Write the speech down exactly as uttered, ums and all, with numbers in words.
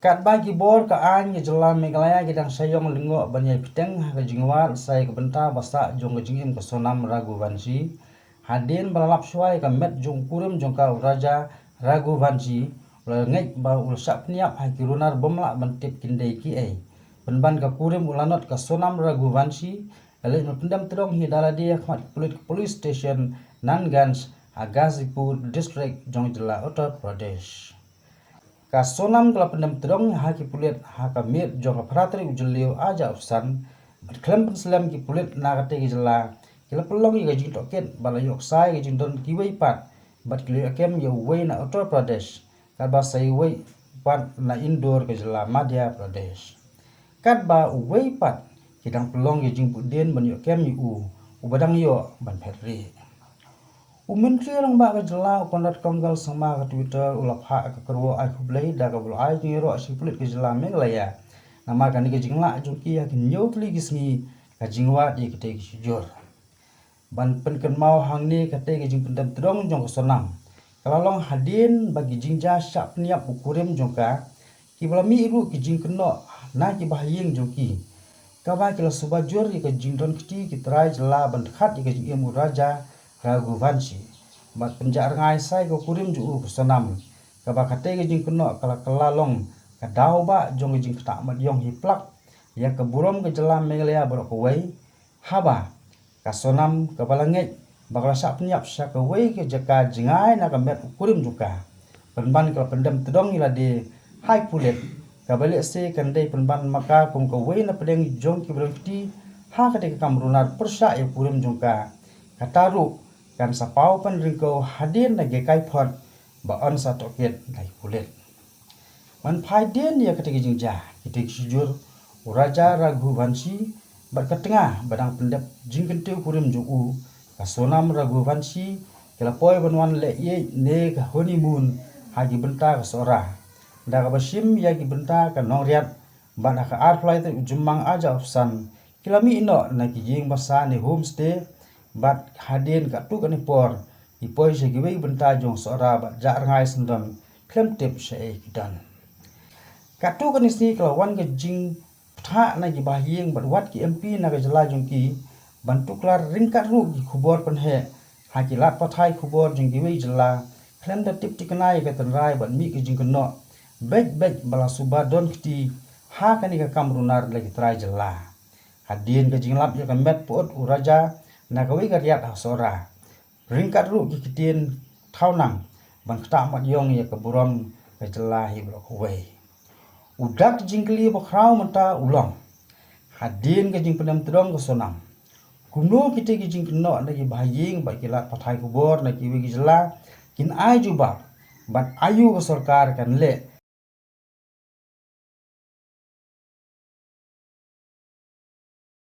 Katba ki bor ka aiñ ka jylla Meghalaya ki dang sha ïong lyngngoh ban ïai bteng ha ka jingwad sa ïa ka bynta ba sah jong ka jingim ka Sonam Raghuvanshi, hadien ba la lap shuwa ïa ka met jong u kurim jong ka, u Raja Raghuvanshi, u la ngeit ba u la shah pynïap ha ki runar bym lah ban tip kin dei kiei. Pynban ka kurim u la not ka Sonam Raghuvanshi, la leit ban pyndem tdong hi da lade ha khmat ka pulit ka police station Nanganj ha Ghazipur district jong jylla Uttar Pradesh. Ka Sonam ka la pyndem tdong ha ki pulit ha ka miet jong ka phra tarik u Jylliew arhajar arphew san, bad khlem pynslem ki pulit na katei ka jylla ki la pynlong ïa ka jingtohkit bad la ïoh ksai ka jingdon kiwei pat, bad ki la ïoh kem ïa uwei na Uttar Pradesh, katba sa iwei pat na Indore ka jylla Madhya Pradesh. Katba uwei pat ki dang pynlong ïa ka jingbuddien ban ïoh kem ïa u, uba dang ïoh ban phet rieh. U Myntri Rangbah ka jylla u Conrad K Sangma ha ka Twitter u la phah ka kyrwoh ai khublei da kaba u la ai jingïaroh sha ki pulit ka jylla Meghalaya namar kane ka jinglah jong ki ha ki hynñiew tylli ki sngi ka jingwad ïa katei ka shijur. Ban pynkynmaw hangne, katei ka jingpyndem tdong jong ka Sonam ka la long hadien ba ki jingjia shah pynïap u kurim jong ka, kiba la mih ruh ki jingkynnoh na ki bahaïing jong ki, kaba ki la suba jur ïa ka jingdon kti ki trai jylla ban khat ïa ka jingim u Raja Raghuvanshi, bad pynjah rngai sa ïa ka kurim jong u ka Sonam, kaba katei ka jingkynnoh ka la kylla long ka daw ba jong ka jingktah mat ïong hi plak ïa ka burom ka jylla Meghalaya baroh kawei, haba ka Sonam kaba la ngeit ba ka la shah pynïap sha kawei ka jaka jngai na ka met u kurim jong ka, pynban ka la pyndem tdong ïa lade ha ki pulit, kaba lehse kan dei pynban ma ka kum kawei na pdeng jong kiba don kti ha katei ka kam runar pyrshah ïa u kurim jong ka. Kata ruh kan sa paw pynryngkew hadien da ka kai phot ba yn sa tohkit da ki pulit. Ban phai dien ïa katei ka jingjia, kitei ki shijur, u Raja Raghuvanshi bad ka tnga ba dang pyndep jingkyntiew kurim jong u, ka Sonam Raghuvanshi, ki la poi ban wan leh ïeit ne ka honeymoon ha ki bynta ka Sohra, da kaba shim ïa ki bynta ka Nongriat, bad ha ka arphew lai tarik u Jymmang arhajar arphew san, ki la mih noh na ki ïing basa ne homestay, bad hadien katto katne por ki poi sha kiwei ki bynta jong Sohra bad jah rngai syndon khlem tip shaei ki don. Katto katne sngi ka la wan ka jingpyrshah na ki bahaïing bad wat ki M P na ka jylla jong ki ban tuklar ryngkat ruh ki khubor pynheh ha ki lad pathai khubor jong kiwei ki jylla, khlem da tip thikna ïa ka tynrai bad mih ka jingkynnoh beit beit ba la suba don kti ha kane ka kam runar da ki trai jylla. Hadien ka jinglap ïa ka met pyut u Raja na kawei ka riat ha Sohra, ryngkat ruh ki ktien thaw nang ban ktah mat ïong ïa ka burom ka jylla hi baroh kawei. U dak jingkylli ba khraw mynta u long, hadien ka jingpyndem tdong ka Sonam, kumno kitei ki jingkynnoh na ki bahaïing bad ki lad pathai khubor na kiwei ki jylla kin ai jubab, bad aïu ka sorkar kan leh